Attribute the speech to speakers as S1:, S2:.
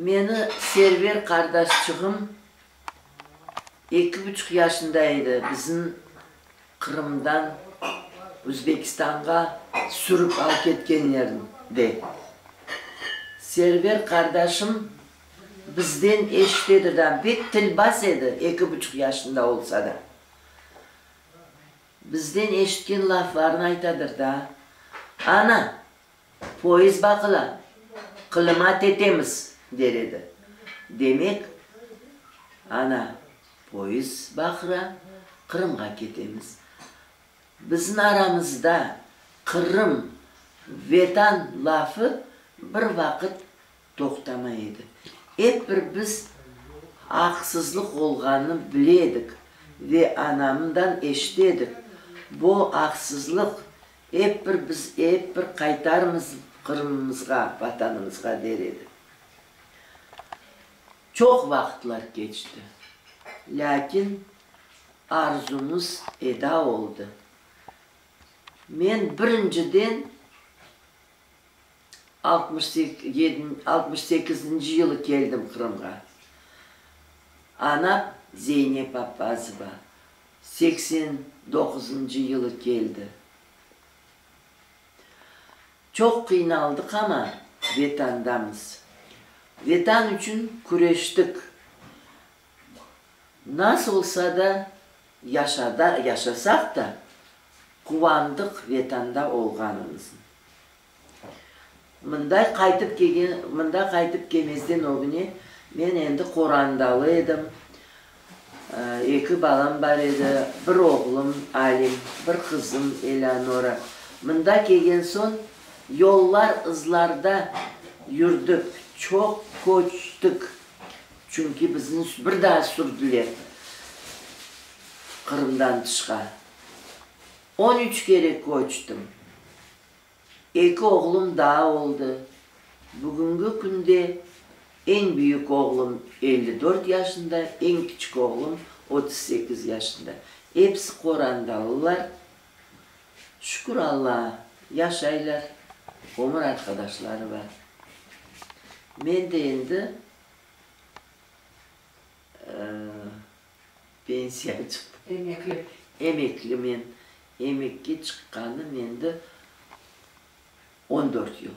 S1: Meni Server qardaşçığım eki buçuq yaşında edi, bizni Qırımdan Özbekistanğa sürip alıp ketkenlerinde. Server qardaşım bizden eşitedi da, pek tilbaz edi, eki buçuq yaşında olsa da. Bizden eşitken laflarını aytadır da, Ana, poyezd baqıla, Qılıma tetemiz, der edi. Demek, ana, poyezd baqıra, Qırımğa ketemiz. Bizim aramızda Qırım, Vetan lafı bir vaqıt toqtamay edi. Ep bir biz aqsızlıq olğanını bile edik ve anamdan eşite edik, bo aqsızlıq, ep bir biz ep bir qaytarmız Qırımımızğa, Vatanımızğa der edi. Çoq vaqıtlar keçti, lâkin arzumız eda oldı. Men birinciden 68 yılı keldim Qırımğa. Anam Zeynep Appazova 89 yılı keldi. Çoq qıynaldıq amma Vetandamız. Vetan içün küreştik. Nasıl olsa da yaşada yaşasaq da, quvandıq Vetanda olğanımıznı. Mınday qaytıp kelgen, mında qaytıp kelmezden ögüne men endi qorandalı edim. Eki balam bar edi, bir oğlum Alim, bir qızım Eleonora. Mında kelgen soñ yollar, ızlarda yürdik, çoq köçtik, çünki bizni bir daa sürdüler Qırımdan tışqa. On üç kere köçtim. Eki oğlum daa oldı. Bugüngi künde eñ büyük oğlum 54 yaşında, eñ kiçik oğlum 38 yaşında. Episi qorandalılar. Şükür Allağa, yaşaylar, ömür arqadaşları bar. Men de endi pensiyağa çıqtım.
S2: Emekli.
S1: Emekli men. Emekke çıqqanım endi on dört yıl.